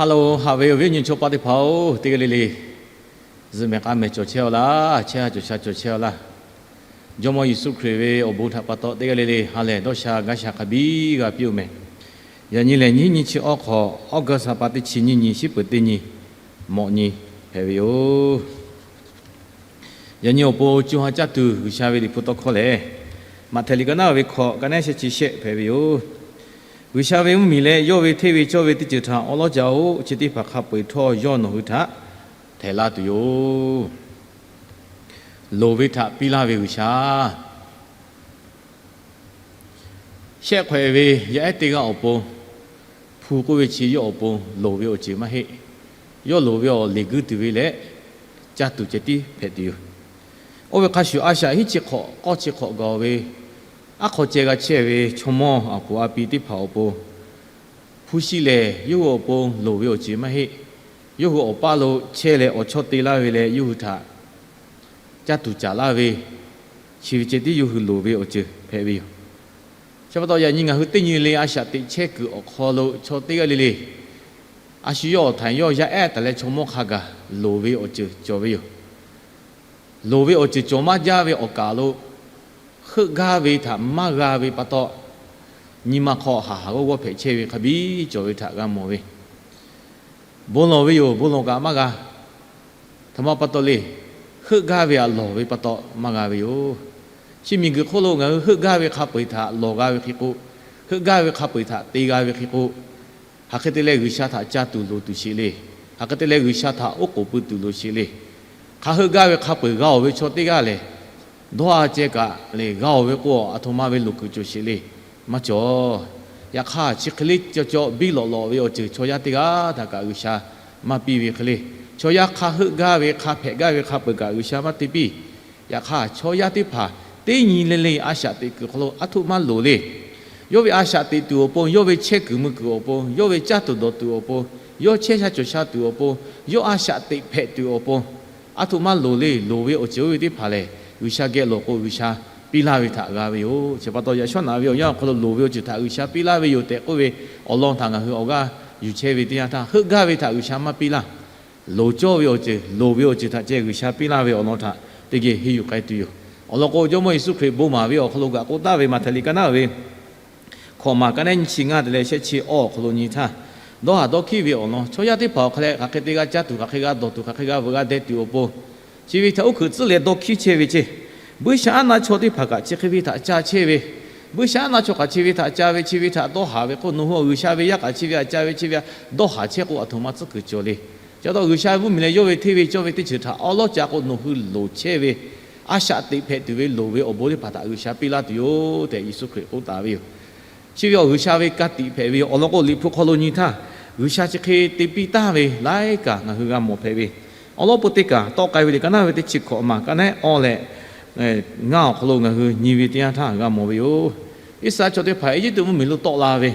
Ha loˬ, haꞈ ve awˬ viˉ awˬ nyi chaw paˆ teˇ hpaˍ-oˬ, teˇ g'aˇ le le zuhꞈ mehˬ k'a mehˬ cawˬ chehˇ-aw laˇ. Chehˇ ha cawˬ sha cawˬ chehˇ-aw laˇ. Jawˇmawˇ Yeˍsuˆ Hkriꞈ ve awˬ bon htaꞈ pa taw teˇ g'aˇ le le ha lehˬ dawˇ sha gaˇ sha hk'a biˇ g'a piˇ-oˬ mehˬ. Yaꞈ nyi lehˬ, nyiˇ nyi chi awˇ hk'awꞈ, August ha pa teˇ chi nyiˇ nyi, shiˉ peuˬ teˇ nyi, mawꞈ nyi hpehꞈ ve yoˬ. Yaꞈ nyi awˬ pon co ha caˇ tuˬ G'uiˬsha ve Liꞈ hpu tawˇ hkawˇ lehˬ, Maꞈhtehˍ liꞈ ka naˉ ve hkawꞈ, ka naˉ shehˆ chi shehˆ hpehꞈ ve yoˬ. G'uiˬsha ve mvuhˇmiˬ leh yawˇ ve hteˇ ve cawˇ ve teˇ ceuˬ htaꞈ awˉ lawˉ ca-oˬ. Chi teˇ hpaˍ hk'a peu-eˬ htawˇ yawˇ nawˬ hui htaꞈ htehˍ laˇ tuˬ yoˬ. Loˍ ve htaꞈ piˇ laˇ ve G'uiˬsha. Shehˆ hk'awꞈ-e ve yaˇ ehˉ teˇ g'aˇ awˬ pon, hpu k'oˆ ve chi yawˇ awˬ pon loˍ ve awˬ ceuˬ maˇ heˆ. Yawˇ loˍ ve awˬ leˬ guiˇ tuˬ ve leh, caˇ tuˬ ceh tiˉ hpehꞈ tuˬ yoˬ. Oˇ ve hk'a shuˍ, a shaꞈ hiˉ chi hk'awꞈ k'awˇ chi hk'awꞈ gaˬ-oˬ ve, aˉ hk'aw ceh g'a chehˇ ve chaw mawˇ awˬ puˍ a pi teˇ hpaˍ awˬ pon, hpu shi lehˬ yawˇ hui awˬ pon loˍ ve awˬ ceuˬ maˇ heˆ. Yawˇ hui awˬ paˇ lo chehˇ leh awˬ chawˇ te laˇ ve leh yawˇ hui htaꞈ caˇ tuˬ caˍ laˇ ve, chi ve ceh tiˉ yawˇ hui loˍ ve awˬ ceuˬ hpehꞈ ve yoˬ. Chi pa taw yaꞈ nyi ngaˬ hui teˇ nyi le a shaꞈ teꞈ chehˇ kuiˬ awˬ hk'aw lo chaw teˇ g'aˇ le le, a shu yawˇ awˬ htaiˍ yawˇ yaˇ ehˉ taˍ leh chaw mawˇ hk'a gaˬ loˍ ve awˬ ceuˬ cawˬ ve yoˬ. Loˍ ve awˬ ceuˬ cawˬ maˇ jaˇ ve awˬ kaˬ lo, heuˆ gaˇ ve htaꞈ maˇ g'a ve pa taw, nyi ma hk'aw haˍ haˍ g'awˇ g'awˇ hpehꞈ chehˇ ve hk'a biˇ cawˬ ve htaꞈ g'a mawˬ ve. Bon lawˬ ve yoˬ, bon lawˬ kaꞈ maˇ g'a. Htoꞈ ma pa taw le, heuˆ gaˇ ve htaꞈ lawˬ ve pa taw maˇ g'a ve yoˬ. Chi miˬguiˬ hk'oˆ lo ngaˬ hui heuˆ gaˇ ve hk'a peu-eˬ htaꞈ lawˬ g'a ve hk'e k'o, heuˆ gaˇ ve hk'a peu-eˬ htaꞈ te g'a ve hk'e k'o, hk'aˬ hk'e te leh G'uiˬsha htaꞈ caˇ tuˬ loˍ tuˬ sheˍ le. Hk'aˬ hk'e te leh G'uiˬsha htaꞈ oˉ k'oˍ pui tuˬ loˍ sheˍ le. Hk'a heuˆ gaˇ ve hk'a peu-eˬ g'a-oˬ ve chaw teˇ g'aˇ lehˬ, dawˇ ha ceh kaꞈ le g'a-oˬ ve k'o, aˬ htoꞈ ma ve loˍ kuiˬ cawˬ sheˍ le. Maˇ cawˬ. Yaꞈ hk'aˇ, chi hk'e le caw caw biˇ lawꞈ lawꞈ ve awˬ ceuˬ chaw yaˇ teˇ g'aˇ htaꞈ kaꞈ G'uiˬsha maˇ piˇ ve hk'e le. Chaw yaˇ hk'a heuˆ gaˇ ve, hk'a hpehꞈ gaˇ ve hk'a peu-eˬ kaꞈ G'uiˬsha maˇ te piˇ. Yaꞈ hk'aˇ, chaw yaˇ teˇ hpaˍ teˇ nyi le le a shaꞈ teꞈ kuiˬ hk'aw lo aˉ htoꞈ maˇ loˍ le. Yawˇ ve a shaꞈ teꞈ tuˬ awˬ pon, yawˇ ve chehˇ kuiˬ mui kuiˬ awˬ pon, yawˇ ve caˇ tuˬ dawˬ tuˬ awˬ pon, yawˇ chehˇ sha cawˬ sha tuˬ awˬ pon, yawˇ a shaꞈ teꞈ hpehꞈ tuˬ awˬ pon, aˉ htoꞈ maˇ loˍ le. Loˍ ve awˬ ceuˬ oˇ ve teˇ hpaˍ lehˬ, G'uiˬsha geh lawˬ k'o G'uiˬsha piˇ laˇ ve htaꞈ g'a ve yoˬ. Chi pa taw yaꞈ shawˉ naꞈ ve awˬ yanˇ awˬ hk'aw lo loˍ ve awˬ ceuˬ htaꞈ G'uiˬsha piˇ laˇ ve yoˬ tehꞈ k'oˆ ve awˬ lawn htaꞈ ngaˬ hui awˬ g'aˇ yuˬ chehˇ ve teˇ yanˇ htaˇ, heuˆ gaˇ ve htaꞈ G'uiˬsha maˇ piˇ laˇ. Loˍ cawˇ ve awˬ ceuˬ, loˍ ve awˬ ceuˬ htaꞈ ceh G'uiˬsha piˇ laˇ ve awˬ lawn htaꞈ teˇ geh henˇ yuˬ k'ai tuˬ yoˬ. Awˬ lawn k'o, Jawˇmawˇ Yeˍsuˆ Hkriꞈ bon maˍ ve awˬ hk'aw lo kaꞈ k'oˆ taˍ ve, Maꞈhtehˍ liꞈ ka naˉ ve hkawꞈ maˬ ka naˉ nyiˇ chi ngaˇ te leh shehˆ chi awˇ awˬ hk'aw lo nyi htaˇ, dawˇ haˍ dawˇ hkiˉ ve awˬ lawn chaw yaˇ teˇ hpaˍ awˬ hk'a leh hk'aˬ hk'e te g'a caˇ tuˬ, hk'aˬ hk'e g'a dawˬ tuˬ, hk'aˬ hk'e g'a veuꞈ g'a deh tuˬ awˬ pon, chi ve htaꞈ oˇ hkeuꞈ tcuhˉ leh dawˇ hkiˉ chehˇ ve ceˇ. Buiˇshaˆaˉnaˆ chaw teˇ hpaˍ kaꞈ chi hk'e ve htaꞈ ca chehˇ ve, Buiˇshaˆaˉnaˆ chaw kaꞈ chi ve htaꞈ ca ve, chi ve htaꞈ dawˇ haˍ ve k'o, nawˬ hui G'uiˬsha ve yaˇ kaꞈ chi ve htaꞈ ca ve, chi ve htaꞈ dawˇ haˍ chehˇ k'o, aˬ htoꞈ ma tcuhˉ kuiˬ cawˬ le. Chi pa taw G'uiˬsha ve mvuhˇmiˬ leh yawˇ ve hteˇ ve cawˇ ve teˇ ceuˬ htaꞈ awˉ lawˉ ca k'o, nawˬ hui loˍ chehˇ ve a shaꞈ teꞈ hpehꞈ tuˬ ve loˍ ve awˬ bon teˇ hpaˍ htaꞈ G'uiˬsha piˇ laˇ tuˬ yoˬ tehꞈ Yeˍsuˆ Hkriꞈ k'oˆ taˍ ve yoˬ. Chi ve awˬ G'uiˬsha ve ka tiꞈ hpehꞈ ve yoˬ. Awˬ lawn k'o, Liꞈ hpu hk'aw lo nyi htaˇ, G'uiˬsha chi hk'e te piˇ taˍ ve laiˉ kaꞈ ngaˬ hui g'a mawˬ hpehꞈ ve. Awˬ lawn po teˇ kaꞈ tawˆ k'ai ve le, ka naˉ ve teˇ chi hkawꞈ maˬ ka naˉ awˇ leh ngaˇ awˬ hk'aw lo ngaˬ hui nyi ve teˇ yanˇ htaˇ g'a mawˬ ve yoˬ. Iˉsaˍreˍlaˆ chaw teˇ hpaˍ Eˇjiˇtuꞈ mvuhˇmiˬ lo tawˆ la ve,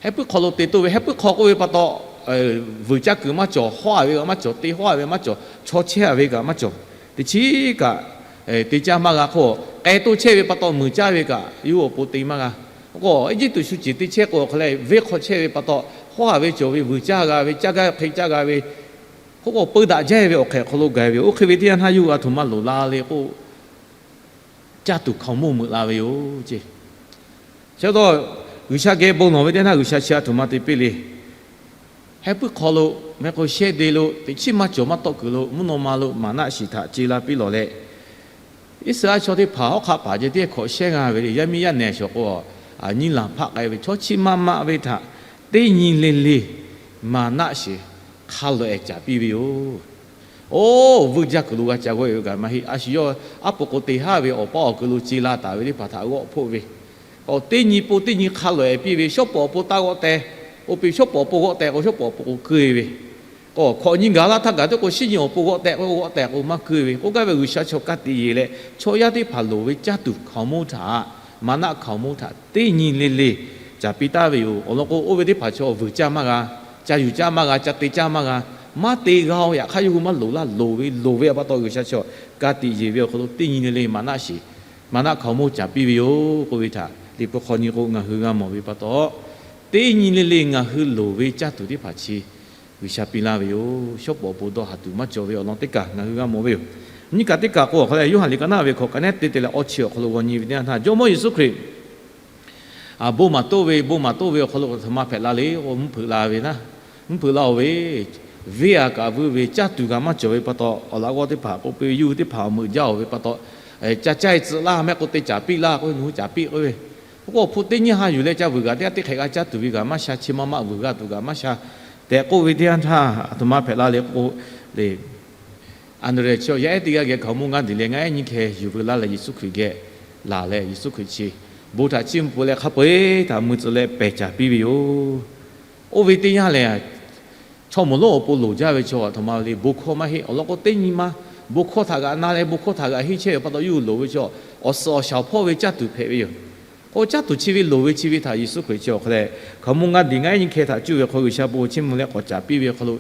heh puiˉ hk'aw lo te toˇ ve, heh puiˉ hk'aw k'oˆ ve pa taw, vuiˬ caˇ kuiˬ maˇ cawˬ, hawˉ a ve kaꞈ maˇ cawˬ, te hawˉ a ve maˇ cawˬ, chaw chehˇ a ve kaꞈ maˇ cawˬ, teˇ chiˉ kaꞈ te caˇ maˇ g'a hk'oˆ, k'ai toˇ chehˇ ve pa taw muiˬ caˇ ve kaꞈ yawˇ awˬ pon te maˇ g'a. K'o, Eˇjiˇtuꞈ shu ceˬ te chehˇ k'o, awˬ hk'a leh venˇ hk'aw chehˇ ve pa taw, hawˉ a ve cawˬ ve, vuiˬ caˇ g'a ve, caˇ gaˇ hk'e caˇ g'a ve, k'oˆ k'o peu daꞈ jaˇ ve awˬ hk'ehꞈ hk'aw lo gaˬ ve, oˇ hk'e ve teˇ yanˇ htaˇ yawˇ hui aˬ htoꞈ ma loˍ la le k'o, caˇ tuˬ hkaoˍmonˇ meuꞈ la ve yoˬ ceˇ. Chi pa taw, G'uiˬsha geh bon lawˬ ve teˇ yanˇ htaˇ G'uiˬsha chi aˬ htoꞈ ma te piˇ le. Heh puiˉ hk'aw lo, meh k'o shehˇ de lo, teꞈ chiˉ maˇ cawˬ maˇ tawˆ kuiˬ lo mvuhˇ naw ma lo maˍnaˆ shiˍ htaꞈ ce la piˇ lawˬ leh, Iˉsaˍreˍlaˆ chaw teˇ hpaˍ hawˉ hk'aˆ paˍ ceh teˇ hkawꞈ shehˇ g'a ve le. Yaˇ miˇ yaˇ nehˬ shawˍ k'o, nyiˇ laˬ hpaˆ k'ai ve chaw chiˇ maˇ maˆ ve htaꞈ teˇ nyi le le maˍnaˆ shiˍ hk'a lawꞈ-ehˍ caˍ piˇ ve yoˬ. Oˇ, vuiˇ jaˇ kuiˬ lo g'a ca g'awˇ-e ve kaꞈ maˇ heˆ. A shu yawˇ aˉ po k'o te haˉ ve awˬ paˇ awˬ kuiˬ lo ce la taˍ ve teˇ hpaˍ htaꞈ g'awˆ hpoˆ ve, k'o, teˇ nyi po teˇ nyi hk'a lawꞈ-ehˍ piˇ ve, shawˉ pawˍ awˬ pon taˇ g'awˆ teh. Oˇ piˇ shawˉ pawˍ awˬ pon g'awˆ teh k'o, shawˉ pawˍ awˬ pon k'o keu-e ve, k'o, hkawꞈ nyi gaˬ laˇ htaˇ gaˬ teˇ k'o, shiˉ nyi awˬ pon g'awˆ teh k'o, g'awˆ teh k'o maˇ keu-e ve. K'oˆ gaˇ ve G'uiˬsha chaw ka tiꞈ yeˬ leh, chaw yaˇ teˇ hpaˍ loˍ ve caˇ tuˬ hkaoˍmonˇ htaꞈ, maˍnaˆ hkaoˍmonˇ htaꞈ teˇ nyi le le caˍ piˇ taˍ ve yoˬ. Awˬ lawn k'o, oˇ ve teˇ hpaˍ chaw vuiˬ caˇ maˇ g'a, ca yuˬ caˇ maˇ g'a, ca te caˇ maˇ g'a, maˇ te g'a-oˬ. Yaꞈ hk'aˇ yawˇ hui maˇ loˍ laˇ. Loˍ ve, loˍ ve pa taw G'uiˬsha chaw ka tiꞈ yeˬ ve awˬ hk'aw lo teˇ nyi le le maˍnaˆ shiˍ, maˍnaˆ hkaoˍmonˇ caˍ piˇ ve yoˬ k'oˆ ve htaꞈ Liꞈ hpu hk'aw nyi k'o ngaˬ hui g'a mawˬ ve pa taw, teˇ nyi le le ngaˬ hui loˍ ve caˇ tuˬ teˇ hpaˍ chi G'uiˬsha piˇ laˇ ve yoˬ. Shawˉ pawˍ awˬ pon dawˇ haˍ tuˬ maˇ cawˬ ve awˬ lawn teˇ kaˬ ngaˬ hui g'a mawˬ ve yoˬ. Nyiˇ kaꞈ teˇ kaˬ k'o, awˬ hk'aw leh Yoˇhanˬ liꞈ ka naˆ ve hkawꞈ ka nehˉ te te leh awˇ chi awˬ hk'aw lo g'aw nyi ve teˇ yanˇ htaˇ, Jawˇmawˇ Yeˍsuˆ Hkriꞈ bon maˍ toˆ ve, bon maˍ toˆ ve awˬ hk'aw lo aˬ htoꞈ ma hpehꞈ la le k'o, mvuhˇ hpeuꞈ la ve naˆ, mvuhˇ hpeuꞈ la-oˬ ve, venˇ a kaꞈ vuiˇ ve caˇ tuˬ g'aꞈ maˇ cawˬ ve pa taw, awˬ laꞈ g'awˇ teˇ hpaˍ k'oˆ piˇ ve, yuˇ teˇ hpaˍ awˬ meuꞈ jaˇ-oˬ ve pa taw, ca caˇ-e tcuh laˇ mehˆ k'o te caˍ piˇ laˇ k'oˆ ve, nawˬ hui caˍ piˇ k'oˆ ve. K'o awˬ hpu teˇ nyiˇ ha yuˬ leh ca vuiˬ g'aꞈ teˇ g'aˇ teˇ hk'ehꞈ g'a caˇ tuˬ ve g'aꞈ maˇ sha, chi ma ma vuiˬ g'a tuˬ g'aꞈ maˇ sha tehꞈ k'oˆ ve teˇ yanˇ htaˇ, aˬ htoꞈ ma hpehꞈ la le k'o, le, Anˍdrehˍ chi yaˇ ehˉ teˇ g'aˇ geh hkaoˍmonˇ g'aˇ deꞈ leh ngaˇ ehˉ nyiˇ hkeh yuˬ veu laˇ leh Yeˍsuˆ Hkriꞈ geh laˬ leh, Yeˍsuˆ Hkriꞈ chi bon htaꞈ chiˇ mvuh peuˬ leh hk'a peu-eˬ htaꞈ mui tcuh leh pehˬ caˍ piˇ ve yoˬ. Oˇ ve teˇ yanˇ lehˬ, chaw moˍ lonˉ awˬ pon loˍ jaˇ ve chaw aˬ htoꞈ ma le, bon hkawˇ maˇ heˆ. Awˬ lawn k'o, teˇ nyi ma bon hkawˇ htaꞈ g'aꞈ na leh bon hkawˇ htaꞈ g'aꞈ henˇ chehˇ ve pa taw, yawˇ hui loˍ ve chaw awˬ suhˍ awˬ shaˍ hpawˇ ve caˇ tuˬ hpehꞈ ve yoˬ. K'o caˇ tuˬ chi ve loˍ ve chi ve htaꞈ Yeˍsuˆ Hkriꞈ chi awˬ hk'aw leh hkaoˍmonˇ g'aˇ deꞈ ngaˇ ehˉ nyiˇ hkeh htaꞈ cuˇ ve hk'aw G'uiˬsha bon chiˇ mvuh leh k'awꞈ caˍ piˇ ve awˬ hk'aw lo,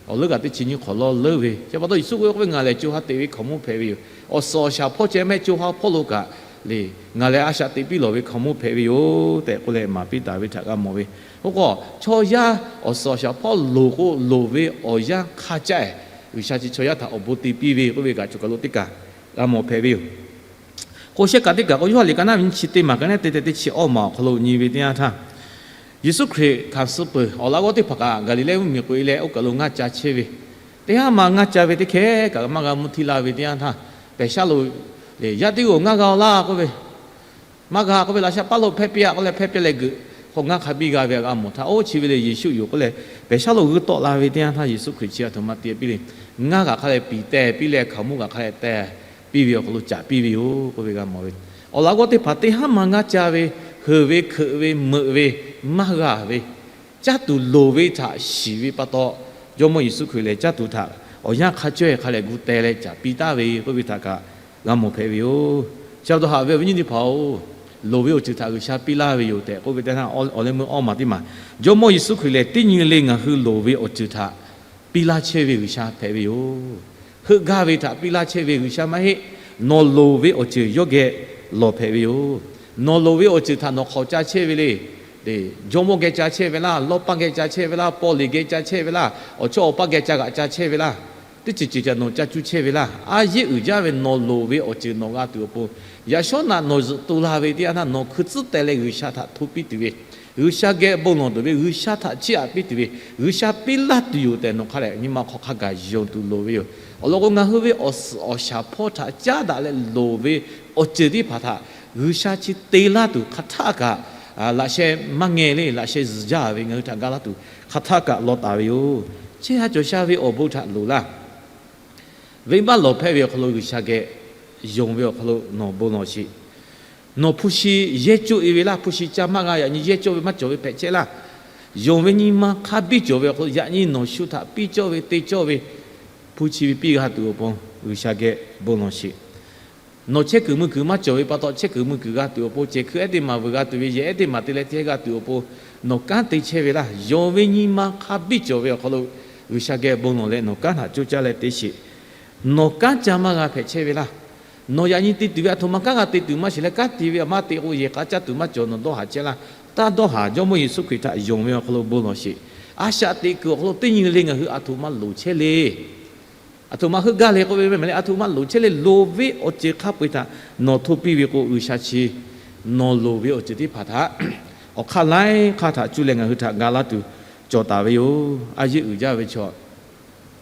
awˬ leuˉ kaꞈ teˇ chi nyiˇ hk'awꞈ lawˇ leuˉ ve. Chi pa taw Yeˍsuˆ k'oˆ ve, ngaˬ lehˬ co ha teꞈ ve hkaoˍmonˇ hpehꞈ ve yoˬ. Awˬ suhˍ awˬ shaˍ hpawˇ ceh mehˆ co ha hpawˇ lo kaꞈ le, ngaˬ lehˬ a shaꞈ teꞈ piˇ lawˬ ve hkaoˍmonˇ hpehꞈ ve yoˬ tehꞈ k'oˆ leh maˍ piˇ taˍ ve htaꞈ g'a mawˬ ve. Oˇ k'o, chaw yaˇ awˬ suhˍ awˬ shaˍ hpawˇ loˍ k'o, loˍ ve awˬ yanˇ hk'a caˆ-e G'uiˬsha chi chaw yaˇ htaꞈ awˬ bon te piˇ ve k'oˆ ve kaꞈ choˬ kaˬ lo teˇ kaˬ g'a mawˬ hpehꞈ ve yoˬ. K'o shehˆ kaꞈ teˇ kaˬ k'o, Yoˇhanˬ liꞈ ka naˆ ve nyiˇ chi teˇ maˬ ka nehˉ te te teˇ chi awˇ maˬ awˬ hk'aw lo nyi ve teˇ yanˇ htaˇ, Yeˍsuˆ Hkriꞈ hkanˍ suh peuˬ awˬ laꞈ g'awˇ teˇ hpaˍ kaꞈ Gaˍliˍlehˇ mvuhˇmiˬ k'oꞈ e leh oˇ kaˬ lo ngaˇ ca chehˇ ve, teˇ haˉ ma ngaˇ ca ve teˇ hkehˉ kaꞈ maˇ g'a mvuh htiˇ la ve teˇ yanˇ htaˇ, pehˬ shaˉ lo, yaˇ teˇ g'aˇ-oˬ, ngaˇ g'a-oˬ laˇ k'oˆ ve, maˇ g'a k'oˆ ve, laꞈ sha paˉ lo hpehˇ piˇ-a k'oˆ leh hpehˇ piˇ leh geuꞈ hk'aw ngaˇ hk'a biˇ g'a ve g'a mawˬ htaˇ, oˇ chi ve lehˬ Yeˍsuˆ yoˬ k'oˆ leh pehˬ shaˉ lo g'uiˇ tawˆ la ve teˇ yanˇ htaˇ, Yeˍsuˆ Hkriꞈ chi aˬ htoꞈ ma te piˇ le. Ngaˇ kaꞈ hk'a leh piˍ teh piˇ leh hkaoˍmonˇ kaꞈ hk'a leh teh piˇ ve awˬ hk'aw lo caˍ piˇ ve yoˬ k'oˆ ve g'a mawˬ ve. Awˬ laꞈ g'awˇ teˇ hpaˍ teˇ haˉ ma ngaˇ ca ve, heuˬ ve, hkeuꞈ ve, meuꞈ ve, maˇ g'a ve, caˇ tuˬ loˍ ve htaꞈ shiˍ ve pa taw, Jawˇmawˇ Yeˍsuˆ Hkriꞈ lehˬ caˇ tuˬ htaꞈ awˬ yanˇ hk'a cawehˇ hk'a leh gu teh leh caˍ piˇ taˍ ve k'oˆ ve htaꞈ kaꞈ g'a mawˬ hpehꞈ ve yoˬ. Chi pa taw haꞈ ve awˬ viˉ nyi teˇ hpaˍ-oˬ, loˍ ve awˬ ceuˬ htaꞈ G'uiˬsha piˇ laˇ ve yoˬ tehꞈ k'oˆ ve teˇ yanˇ, awˬ leh meuˇ awˇ maˬ teˇ maˬ, Jawˇmawˇ Yeˍsuˆ Hkriꞈ lehˬ teˇ nyi le ngaˬ hui loˍ ve awˬ ceuˬ htaꞈ piˇ laˇ chehˇ ve G'uiˬsha hpehꞈ ve yoˬ. Heuˆ gaˇ ve htaꞈ piˇ laˇ chehˇ ve G'uiˬsha maˇ heˆ. Nawˬ loˍ ve awˬ ceuˬ yawˇ geh lawˬ hpehꞈ ve yoˬ. Nawˬ loˍ ve awˬ ceuˬ htaꞈ nawˬ hk'aoˍ ca chehˇ ve le. Jawˇmawˇ geh ca chehˇ ve laˇ, lawˇ paˇ geh ca chehˇ ve laˇ, paw liꞈ geh ca chehˇ ve laˇ, awˬ chawˇ awˬ paˇ geh ca g'aꞈ ca chehˇ ve laˇ, teˇ ceuˬ ceuˬ ca nawˬ ca cuˇ chehˇ ve laˇ. A yehˉ uiˍ jaˇ ve nawˬ loˍ ve awˬ ceuˬ nawˬ g'a tuˬ awˬ pon, yaꞈ shawˉ naꞈ nawˬ zuhꞈ tu la ve teˇ yanˇ htaˇ nawˬ hkui tcuhˉ teh leh G'uiˬsha htaꞈ hto piˇ tuˬ ve, G'uiˬsha geh bon lawˬ tuˬ ve, G'uiˬsha htaꞈ chiˇ aꞈ piˇ tuˬ ve, G'uiˬsha piˇ laˇ tuˬ yoˬ tehꞈ nawˬ hk'a leh nyi ma hk'aw hk'a gaˬ yonˍ tuˬ loˍ ve yoˬ. Awˬ lawn k'o, ngaˬ hui ve awˬ suhˍ awˬ shaˍ hpawˇ htaꞈ caˉ daꞈ leh loˍ ve awˬ ceuˬ teˇ hpaˍ htaꞈ G'uiˬsha chi te laˇ tuˬ hk'aˬ htaˆ kaꞈ, laꞈ sheh maˇ ngeh le, laꞈ sheh zuhˬ jaˇ ve ngaˬ hui htaꞈ ga laˇ tuˬ hk'aˬ htaˆ kaꞈ law taˍ ve yoˬ. Chehˇ sha cawˬ sha ve awˬ bon htaꞈ loˍ laˇ. Venˇbaˆ lawˬ hpehˇ ve awˬ hk'aw lo G'uiˬsha geh yonˍ ve awˬ hk'aw lo nawˬ bon lawˬ sheˍ. Nawˬ hpu shi yehˇ cawˇ-e ve laˇ, hpu shi ca maˇ g'a, yaꞈ nyi yehˇ cawˇ ve maˇ cawˬ ve hpehꞈ chehˇ laˇ. Yonˍ ve nyi ma hk'a biˇ cawˬ ve awˬ hk'aw lo yaꞈ nyi nawˬ shu htaꞈ piˇ cawˇ ve te cawˇ ve hpu chi ve piˇ g'a tuˬ awˬ pon G'uiˬsha geh bon lawˬ sheˍ. Nawˬ chehˇ kuiˬ mui kuiˬ maˇ cawˬ ve pa taw, chehˇ kuiˬ mui kuiˬ g'a tuˬ awˬ pon, cehˬ hkui ehˉ teˇ maˬ vuiˬ g'a tuˬ ve, yehˬ ehˉ teˇ maˬ te leh chehˇ g'a tuˬ awˬ pon, nawˬ kanˉ te chehˇ ve laˇ. Yonˍ ve nyi ma hk'a biˇ cawˬ ve awˬ hk'aw lo G'uiˬsha geh bon lawˬ leh nawˬ kanˉ htaꞈ coˇ caˇ leh te sheˍ. Nawˬ kanˉ ca maˇ g'a hpehꞈ chehˇ ve laˇ. Nawˬ yaꞈ nyi te tuˬ ve aˬ htoꞈ ma kanˉ g'a te tuˬ maˇ shiˍ leh, kanˉ te ve aˬ maˇ te k'o yehˬ k'a caˇ tuˬ maˇ cawˬ, nawˬ dawˇ haˍ chehˇ laˇ. Taˇ dawˇ haˍ. Jawˇmawˇ Yeˍsuˆ Hkriꞈ htaꞈ yonˍ ve awˬ hk'aw lo bon lawˬ sheˍ. A shaꞈ teꞈ kuiˬ awˬ hk'aw lo teˇ nyi le ngaˬ hui aˬ htoꞈ ma loˍ chehˇ le. Aˬ htoꞈ ma heuˆ gaˇ le k'oˆ ve mehˬ le, aˬ htoꞈ ma loˍ chehˇ le. Loˍ ve awˬ ceuˬ hk'a peu-eˬ htaꞈ nawˬ hto piˇ ve k'o, G'uiˬsha chi nawˬ loˍ ve awˬ ceuˬ teˇ hpaˍ htaꞈ awˬ hk'aˇ laiˉ hk'aˇ htaꞈ cuˇ leh ngaˬ hui htaꞈ ga laˇ tuˬ cawˬ taˍ ve yoˬ. A yehˉ uiˍ jaˇ ve chaw,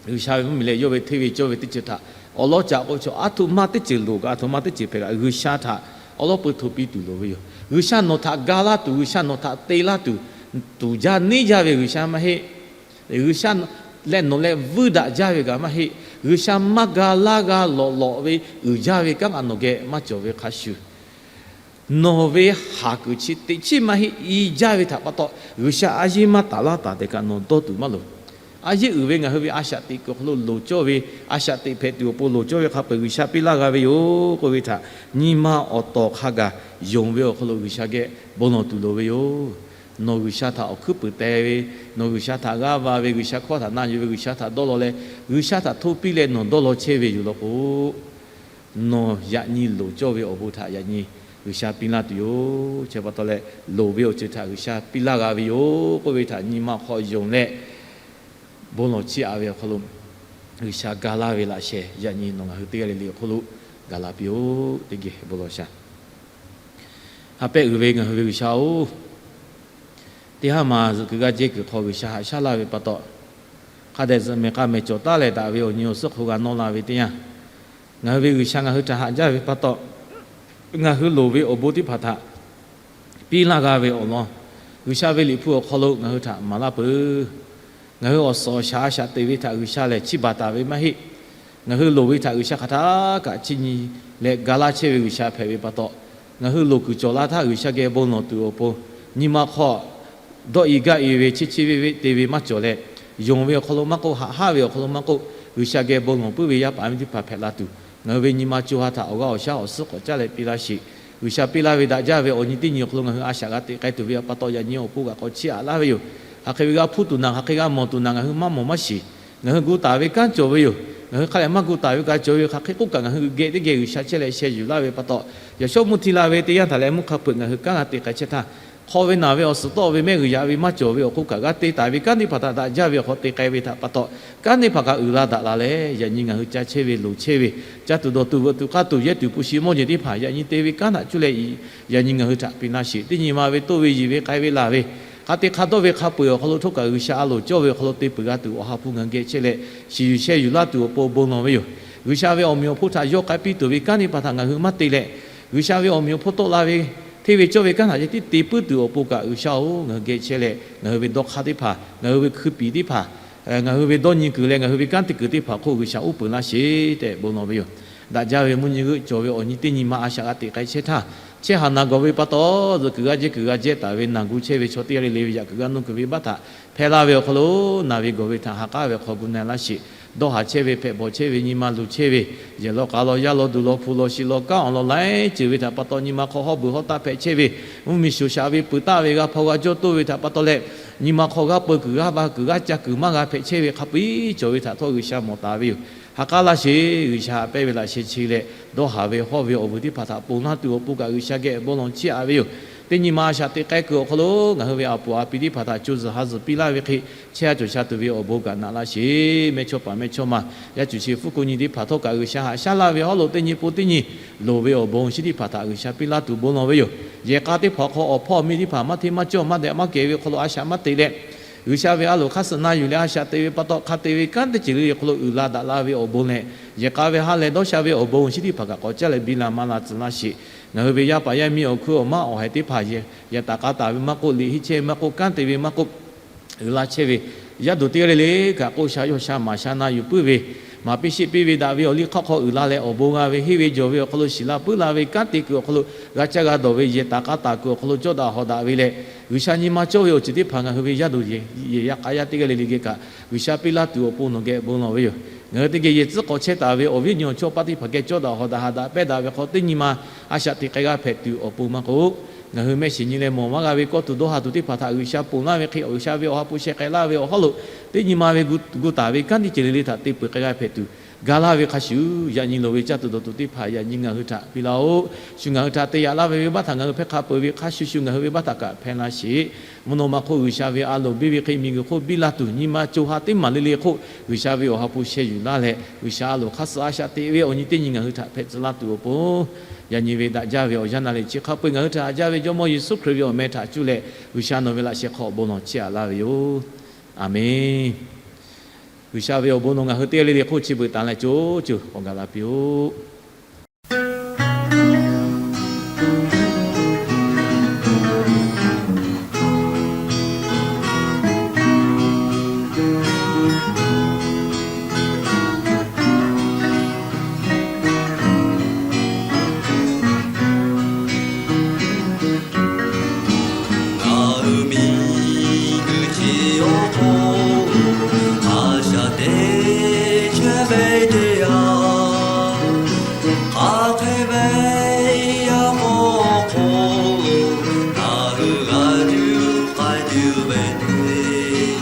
G'uiˬsha ve mvuhˇmiˬ leh yawˇ ve hteˇ ve cawˇ ve teˇ ceuˬ htaꞈ awˬ lawn caꞈ k'o, chaw aˬ htoꞈ ma teˇ ceuˬ loˍ kaꞈ, aˬ htoꞈ ma teˇ ceuˬ hpehꞈ kaꞈ, G'uiˬsha htaꞈ awˬ lawn peu hto piˇ tuˬ loˍ ve yoˬ. G'uiˬsha nawˬ htaꞈ ga laˇ tuˬ, G'uiˬsha nawˬ htaꞈ te laˇ tuˬ, tuˍ jaˇ neˇ jaˇ ve G'uiˬsha maˇ heˆ. G'uiˬsha leh nawˬ leh vuiˇ daꞈ jaˇ ve kaꞈ maˇ heˆ. G'uiˬsha maˇ ga laˇ g'a lawꞈ lawꞈ ve uiˍ jaˇ ve kanˉ kaꞈ nawˬ geh maˇ cawˬ ve hk'a shuˍ, nawˬ ve haˍ kuiˬ chi teꞈ chiˉ maˇ heˆ. I jaˇ ve htaꞈ pa taw, G'uiˬsha a yehˉ maˇ taˍ laˇ taˍ tehꞈ kaꞈ nawˬ dawˇ tuˬ maˇ loˍ. A yehˉ uiˍ ve ngaˬ hui ve a shaꞈ teꞈ kuiˬ awˬ hk'aw lo loˍ cawˇ ve, a shaꞈ teꞈ hpehꞈ tuˬ awˬ pon loˍ cawˇ ve hk'a peu-eˬ G'uiˬsha piˇ laˇ g'a ve yoˬ k'oˆ ve htaꞈ nyi ma awˬ tawˍ hk'a gaˬ yonˍ ve awˬ hk'aw lo G'uiˬsha geh bon lawˬ tuˬ loˍ ve yoˬ. Nawˬ G'uiˬsha htaꞈ awˬ hkuiˉ puiˍ teh ve, nawˬ G'uiˬsha htaꞈ g'aˇ va ve, G'uiˬsha hkawˇ htaꞈ na yuˬ ve, G'uiˬsha htaꞈ dawˇ law leh, G'uiˬsha htaꞈ hto piˇ leh nawˬ dawˇ law chehˇ ve yoˬ law k'o, nawˬ yaꞈ nyi loˍ cawˇ ve awˬ bon htaꞈ yaꞈ nyi G'uiˬsha piˇ laˇ tuˬ yoˬ. Chi pa taw leh, loˍ ve awˬ ceuˬ htaꞈ G'uiˬsha piˇ laˇ g'a ve yoˬ k'oˆ ve htaꞈ nyi ma hk'aw yonˍ leh, bon lawˬ chiˇ aꞈ ve awˬ hk'aw lo, G'uiˬsha ga laˇ ve laꞈ sheh yaꞈ nyi nawˬ ngaˬ hui teˇ g'aˇ le le awˬ hk'aw lo gaˬ la piˇ-oˆ. Teˇ geh bon lawˬ shaˍ. Ha pehˆ uiˍ ve ngaˬ hui ve G'uiˬsha-oˬ, teˇ haˉ ma zuhꞈ kuiˬ g'aˇ jehˇ kuiˬ hk'aw G'uiˬsha haꞈ shaˉ laˇ ve pa taw, hk'a dehꞈ zuhꞈ mehˍ k'a mehˍ cawˬ taˉ leh daꞈ ve awˬ nyi awˬ suhˉ hk'oˆ g'a nawˇ la ve teˇ yanˇ, ngaˬ hui ve G'uiˬsha ngaˬ hui htaꞈ haꞈ jaˇ ve pa taw, ngaˬ hui loˍ ve awˬ bon teˇ hpaˍ htaꞈ piˇ laˇ g'a ve awˬ lawn, G'uiˬsha ve Liꞈ hpu awˬ hk'aw lo ngaˬ hui htaꞈ maˍ laˇ peuˬ. Ngaˬ hui awˬ suhˍ awˬ shaˍ a shaꞈ teꞈ ve htaꞈ G'uiˬsha lehˬ chiˇ baˬ taˍ ve maˇ heˆ. Ngaˬ hui loˍ ve htaꞈ G'uiˬsha hk'aˬ htaˇ kaꞈ chiˇ nyi leh ga laˇ chehˇ ve G'uiˬsha hpehꞈ ve pa taw, ngaˬ hui loˍ kuiˬ cawˬ laˇ htaˇ G'uiˬsha geh bon lawˬ tuˬ awˬ pon, nyi ma hk'aw dawˇ i gaˇ i ve, cheˇ cheˇ veˆ veˆ te ve maˇ cawˬ leh, yonˍ ve awˬ hk'aw lo maˇ k'oˆ, haꞈ haˉ ve awˬ hk'aw lo maˇ k'oˆ, G'uiˬsha geh bon lawˬ puiˉ ve yaˇ paˍ miˇ teˇ hpaˍ hpehꞈ la tuˬ, ngaˬ hui ve nyi ma co ha htaꞈ awˬ g'aˇ awˬ shaˉ awˬ suhˉ k'awꞈ caˇ leh piˇ laˇ sheˍ. G'uiˬsha piˇ laˇ ve daꞈ jaˇ ve awˬ nyi teˇ nyi awˬ hk'aw lo ngaˬ hui a shaꞈ g'a teꞈ k'ai tuˬ ve pa taw, yaꞈ nyi awˬ pon kaꞈ k'awꞈ chiˇ aꞈ laˇ ve yoˬ. Hk'aˬ hk'e ve g'a hpuˇ tuˬ naˬ, hk'aˬ hk'e g'a mawˬ tuˬ naˬ, ngaˬ hui maˇ mawˬ maˇ shiˍ. Ngaˬ hui gu taˍ ve kanˉ cawˬ ve yoˬ. Ngaˬ hui hk'a leh maˇ gu taˍ ve kaꞈ cawˬ ve yoˬ. Hk'aˬ hk'e k'oˆ kaꞈ, ngaˬ hui geh teˇ geh G'uiˬsha chehˇ leh sheh yuˬ laˇ ve pa taw, yaꞈ shawˉ mvuhˇ hti la ve teˇ yanˇ htaꞈ leh mvuhˇ hk'a peu-eˬ ngaˬ hui kanˉ g'a te k'ai chehˇ htaˇ, hk'aw ve naˬ ve awˬ suhˍ tawˆ ve mehˆ g'uiˬ yaꞈ ve maˇ cawˬ ve awˬ hk'oˆ kaꞈ, g'a te taˍ ve kanˉ teˇ hpaˍ htaꞈ daꞈ jaˇ ve awˬ hk'aw te k'ai ve htaꞈ pa taw, kanˉ teˇ hpaˍ kaꞈ uiˍ la daꞈ la leh, yaꞈ nyi ngaˬ hui ca chehˇ ve loˍ chehˇ ve, ca tuˬ dawˬ tuˬ veuꞈ tuˬ k'aˇ tuˬ yehˇ tuˬ hpu shi mawˇ jeˬ teˇ hpaˍ yaꞈ nyi te ve kanˉ htaꞈ cuˇ leh, yaꞈ nyi ngaˬ hui htaꞈ piˇ laˇ sheˍ. Teˇ nyi ma ve toˇ ve yiˍ ve k'ai ve laˬ ve, hk'a te hk'a dawˇ ve hk'a peu-eˬ awˬ hk'aw lo htawˇ kaꞈ G'uiˬsha a loˍ cawˇ ve awˬ hk'aw lo te peuˬ g'a tuˬ, Awˬ ha hpu ngaˬ hui geh chehˇ leh shiˍ yuˬ sheh yuˬ laˇ tuˬ awˬ pon bon lawˬ ve yoˬ. G'uiˬsha ve awˬ meꞈ awˬ hponˇ htaꞈ yawˇ k'ai piˇ tuˬ ve kanˉ teˇ hpaˍ htaꞈ ngaˬ hui maˇ te leh, G'uiˬsha ve awˬ meꞈ awˬ hponˇ tawˆ la ve hteˇ ve cawˇ ve kanˉ htaꞈ ceh tiˉ te puiˉ tuˬ awˬ pon kaꞈ, G'uiˬsha-oˬ, ngaˬ hui geh chehˇ leh ngaˬ hui ve dawˇ hk'aˇ teˇ hpaˍ, ngaˬ hui ve hkui piˍ teˇ hpaˍ, ngaˬ hui ve dawˇ nyi kuiˬ leh ngaˬ hui ve kanˉ te kuiˬ teˇ hpaˍ hk'oˆ G'uiˬsha uˉ peunˍ laˇ sheˍ tehꞈ bon lawˬ ve yoˬ. Daꞈ jaˇ ve mvuhˇ nyi g'euˆ cawˬ ve awˬ nyi teˇ nyi ma a shaꞈ g'a teꞈ k'ai chehˇ htaˇ, chehˇ haˍ naˬ gawˬ ve pa taw, zuhꞈ kuiˬ g'aˇ jehˇ kuiˬ g'a jehˇ taˍ ve naˬ gu chehˇ ve chaw teˇ g'aˇ le le ve yaꞈ kuiˬ g'aˇ nuˇ kuiˬ ve baˆ htaꞈ hpehˇ laˇ ve awˬ hk'aw lo, naˬ ve gawˬ ve htaꞈ ha k'aˉ ve hk'aw gu na laˇ sheˍ. Dawˇ haˍ chehˇ ve, hpehꞈ bawˬ chehˇ ve, nyi ma luˬ chehˇ ve, yehˬ law k'a law, yaˇ law duˬ law, hpu law shi law, kanˉ awˬ lawn laiˉ ceuˬ ve htaꞈ pa taw, nyi ma hk'aw hawˉ beuꞈ hawˉ taˆ hpehꞈ chehˇ ve, mvuhˇ miˬ shoˍ shaꞈ ve, peuˬ taˆ ve, g'a hpaw g'a jawˇ toˇ ve htaꞈ pa taw leh, nyi ma hk'aw g'aˇ peu kuiˬ g'aˇ va kuiˬ g'aˇ ca kuiˬ maˇ g'a hpehꞈ chehˇ ve hk'a peu-eˬ cawˬ ve htaꞈ htawˇ G'uiˬsha mawˬ taˍ ve yoˬ. Ha k'aˉ laˇ sheˍ. G'uiˬsha haꞈ pehnˇ ve laꞈ sheh chi leh, dawˇ haˍ ve hawˉ ve awˬ vuiˬ teˇ hpaˍ htaꞈ ponˬ laˇ tuˬ awˬ pon kaꞈ G'uiˬsha geh bon lawˬ chiˇ aꞈ ve yoˬ. Teˇ nyi ma a shaꞈ teꞈ k'ai kuiˬ awˬ hk'aw lo ngaˬ hui ve a poˍ a pi teˇ hpaˍ htaꞈ co zuhˬ ha zuhˬ piˇ laˇ ve hk'e, chehˇ a cawˬ sha tuˬ ve awˬ bon kaꞈ naꞈ laˇ sheˍ. Mehˇchawˇpaˍ mehˇchawˇma, yaˇ cuˬ chi fuˉ ko nyi teˇ hpaˍ htawˇ kaꞈ G'uiˬsha haꞈ shaˉ laˇ ve hawˉ lo teˇ nyi po teˇ nyi loˍ ve awˬ bon awˬ shinˉ teˇ hpaˍ htaꞈ G'uiˬsha piˇ laˇ tuˬ bon lawˬ ve yoˬ. Yehˬ k'a teˇ hpaˍ awˬ hk'aw awˬ hpawˇ awˬ miˇ teˇ hpaˍ maˇ hteˇ maˇ cawˇ maˇ dehꞈ maˇ kehˬ ve hk'aw lo a shaꞈ maˇ te leh, G'uiˬsha ve a loˍ hk'aˇ suh na yuˬ leh a shaꞈ te ve pa taw, hk'a te ve kanˉ teˇ ceuˬ le le hk'aw lo uiˍ la daꞈ la ve awˬ bon leh, yehˬ k'a ve ha leh dawˇ sha ve awˬ bon awˬ shinˉ teˇ hpaˍ kaꞈ k'awꞈ caˇ leh biˇ la maˇ la tcuh laˇ sheˍ. Ngaˬ hui ve yaˇ paˍ yaˇ miˇ awˬ hkuiˉ awˬ maˉ awˬ haiˬ teˇ hpaˍ yehˬ taˍ k'a taˍ ve maˇ k'oˆ, liꞈ henˇ chehˇ ve maˇ k'oˆ, uiˍ la chehˇ ve yaˇ duˬ teˇ g'aˇ le le kaꞈ k'oˆ sha yawˇ sha maˍ sha na yuˬ puiˉ ve, maˍ piˇ sheˆ piˇ ve daꞈ ve awˬ liˇ hk'aˇ hk'aw uiˍ la leh awˬ bon g'a ve henˇ ve jawˬ ve awˬ hk'aw lo shiˍ la puiˉ la ve kanˉ te kuiˬ awˬ hk'aw lo g'a caˇ g'a dawˬ ve yehˬ taˍ k'a taˍ kuiˬ awˬ hk'aw lo cawˇ daꞈ hawˍ daꞈ ve leh, G'uiˬsha nyi ma cawˇ ve awˬ ceuˬ teˇ hpaˍ ngaˬ hui ve yaˇ duˬ yehˬ yaˇ k'a yaˇ teˇ g'aˇ le le geh kaꞈ G'uiˬsha piˇ laˇ tuˬ awˬ pon nawˬ geh bon lawˬ ve yoˬ. Ngaˬ hui teˇ geh yehˬ tcuhˉ k'awꞈ chehˇ taˍ ve awˬ viˉ awˬ nyi awˬ chawˇ paˆ teˇ hpaˍ geh cawˇ daꞈ hawˍ daꞈ ha daꞈ pehˇ daꞈ ve hk'aw teˇ nyi ma a shaꞈ teꞈ k'ai g'a hpehꞈ tuˬ awˬ pon maˇ k'oˆ, ngaˬ hui mehˆ shiˍ nyi leh mawˬ maˇ g'a ve kawˇ tuˬ dawˇ ha tuˬ teˇ hpaˍ htaꞈ G'uiˬsha ponˬ laˇ ve hk'e, G'uiˬsha ve awˬ ha hpu sheh k'ai laˇ ve awˬ hawˉ lo teˇ nyi ma ve gu taˍ ve kanˉ teˇ ceuˬ le le htaꞈ te peuˬ k'ai g'a hpehꞈ tuˬ, ga laˇ ve hk'a shuˍ, yaꞈ nyi loˍ ve caˇ tuˬ dawˬ tuˬ teˇ hpaˍ yaꞈ nyi ngaˬ hui htaꞈ piˇ laˇ-oˆ. Shu ngaˬ hui htaꞈ te yaꞈ laˇ ve venˇbaˆ htaꞈ ngaˬ hui hpehˇ hk'a peuˬ ve hk'a shuˍ shuˍ ngaˬ hui venˇbaˆ htaꞈ kaꞈ hpehˇ laˇ sheˍ. Mvuhˇ naw ma hk'oˆ G'uiˬsha ve a loˍ biˇ ve hk'e miˬguiˬ hk'oˆ biˇ la tuˬ, nyi ma co ha teˇ maˬ le le hk'oˆ G'uiˬsha ve awˬ ha hpu sheh yuˬ laˇ leh, G'uiˬsha a loˍ hk'aˇ suh a shaꞈ teꞈ ve awˬ nyi teˇ nyi ngaˬ hui htaꞈ hpehꞈ tcuh laˇ tuˬ awˬ pon, yaꞈ nyi ve daꞈ jaˇ ve awˬ yanˇ na leh chi hk'a peu-eˬ ngaˬ hui htaꞈ haꞈ jaˇ ve Jawˇmawˇ Yeˍsuˆ Hkriꞈ ve awˬ meh htaꞈ cuˇ leh G'uiˬsha nawˬ ve laꞈ sheh hk'aw bon lawˬ chiˇ aꞈ laˇ ve yoˬ. Aˬmenˍ. G'uiˬsha ve awˬ bon nawˬ ngaˬ hui teˇ g'aˇ le le hk'oˆ chi beuꞈ tanˍ leh co co k'awꞈ gaˬ la piˇ-oˆ. Ngaˬ hui miˬguiˬ chi awˬ hk'oˆ a shaꞈ teꞈ chehˇ ve teˇ yanˇ, hk'aˬ hk'e ve yaˇ k'aw hk'oˆ ngaˬ hui g'a juˇ k'ai tuˬ ve teˇ,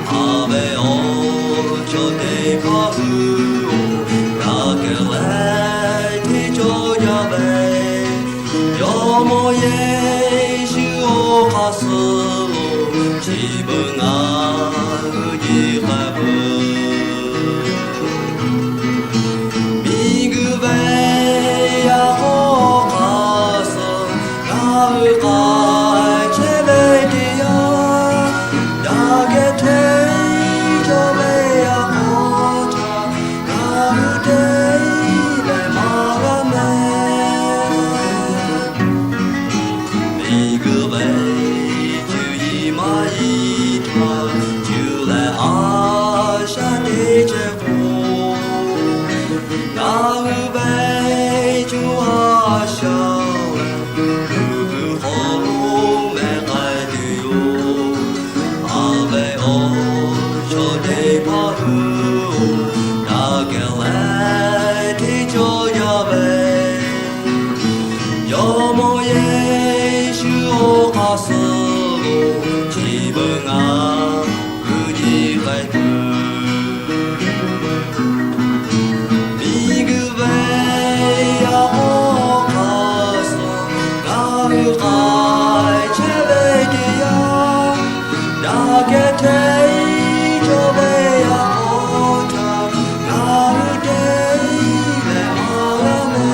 a ve awˬ chaw teˇ hpaˍ hui-oˬ, g'a kehˬ leh hteˇ cawˇ jaˇ ve, Jawˇmawˇ Yeˍsuˆ awˬ hk'aˇ suh lo chi beuꞈ ngaˬ hui nyi k'ai peuˬ. k'ai chehˇ ve teˇ yanˇ, daꞈ kehˬ hteˇ cawˬ ve yaꞈ k'aw htaꞈ ngaˬ hui te leh maˍ laˇ mehˍ. Miˬguiˬ ve cuˇ yiˍ maˇ yiˍ htaꞈ cuˇ leh a shaꞈ teˇ chehˇ k'o, ngaˬ hui ve cuˇ a shaꞈ lehˬ, g'uiˬ hk'aw lo mehˬ k'ai tuˬ yoˬ. A ve awˬ chaw teˇ hpaˍ hui, daꞈ kehˬ leh hteˇ cawˇ jaˇ ve, Jawˇmawˇ Yeˍsuˆ awˬ hk'aˇ suh lo chi beuꞈ ngaˬ hui nyi k'ai tuˬ, miˬguiˬ ve yaꞈ k'aw hk'aˇ suh ngaˬ hui k'ai chehˇ ve teˇ yanˇ, daꞈ kehˬ hteˇ cawˬ ve yaꞈ k'aw htaꞈ ngaˬ hui te leh maˍ laˇ mehˍ.